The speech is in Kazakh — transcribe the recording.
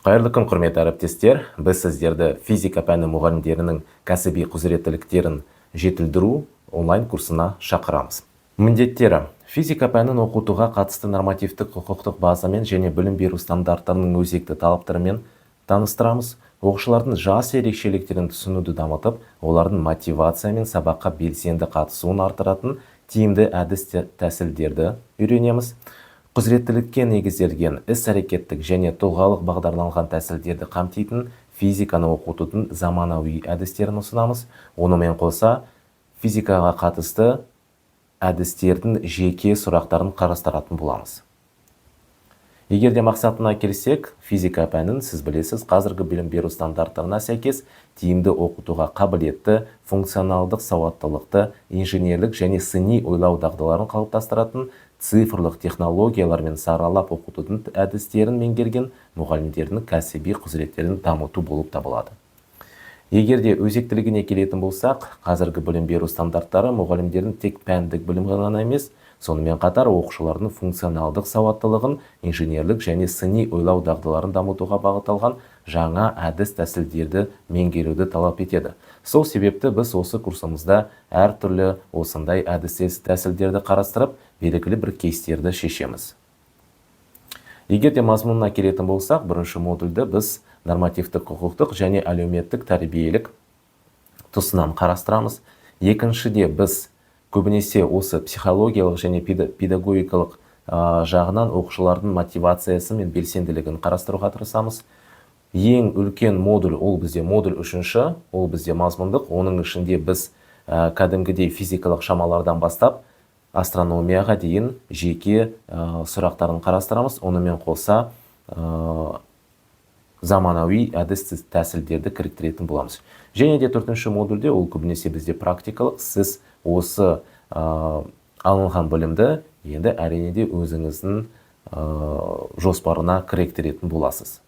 Қайырлы күн, құрметті әріптестер! Біз сіздерді физика пәні мұғалімдерінің кәсіби құзыреттіліктерін жетілдіру онлайн курсына шақырамыз. Міндеттері: физика пәнін оқытуға қатысты нормативтік құқықтық базамен және білім беру стандарттарының өзекті талаптарымен таныстырамыз. Оқушылардың жас ерекшеліктерін түсінуді дамытып, олардың мотивация мен сабаққа белсенді қатысуын арттыратын тиімді әдіс тәсілдерді үйренеміз. Құзыреттілікке негізделген іс-әрекеттік және тұлғалық бағдарланған тәсілдерді қамтитын физиканы оқытудың заманауи әдістерін ұсынамыз. Онымен қоса физикаға қатысты әдістердің жеке сұрақтарын қарастыратын боламыз. Егер де мақсатына келсек, физика пәнін, сіз білесіз, қазіргі білім беру стандарттарына сәйкес тиімді оқытуға қабілетті, функционалдық сауаттылықты, инженерлік және сыни ойлау дағдыларын қалыптастыратын, цифрлық технологиялармен саралап оқытудың әдістерін меңгерген мұғалімдердің кәсіби құзыреттерін дамыту болып табылады. Егер де өзектілігіне келетін болсақ, қазіргі білім беру стандарттары мұғалімдердің тек пәндік білім ғана емес, сонымен қатар оқушылардың функционалдық сауаттылығын, инженерлік және сыни ойлау дағдыларын дамытуға бағытталған жаңа әдіс тәсілдерді меңгеруді талап етеді. Сол себепті біз осы курсымызда әртүрлі осындай әдіс тәсілдерді қарастырып, белгілі бір кейстерді шешеміз. Егер де мазмұнына келетін болсақ, бірінші модульді біз нормативтік құқықтық және әлеуметтік тәрбиелік тұсынан қарастырамыз. Екіншіде біз көбінесе осы психологиялық және педагогикалық жағынан оқушылардың мотивациясы мен белсенділігін қарастыруға тырысамыз. Ең үлкен модуль ол бізде модуль үшінші, ол бізде мазмұндық. Оның ішінде біз кәдімгідей физикалық шамалардан бастап астрономияға дейін жеке сұрақтарын қарастырамыз. Онымен қоса заманауи әдіс тәсілдерді кіріктіретін боламыз. Және де төртінші модульде ол көбінесе бізде практикалық. Сіз осы алынған білімді енді, әрине де, өзіңіздің жоспарына кіріктіретін боласыз.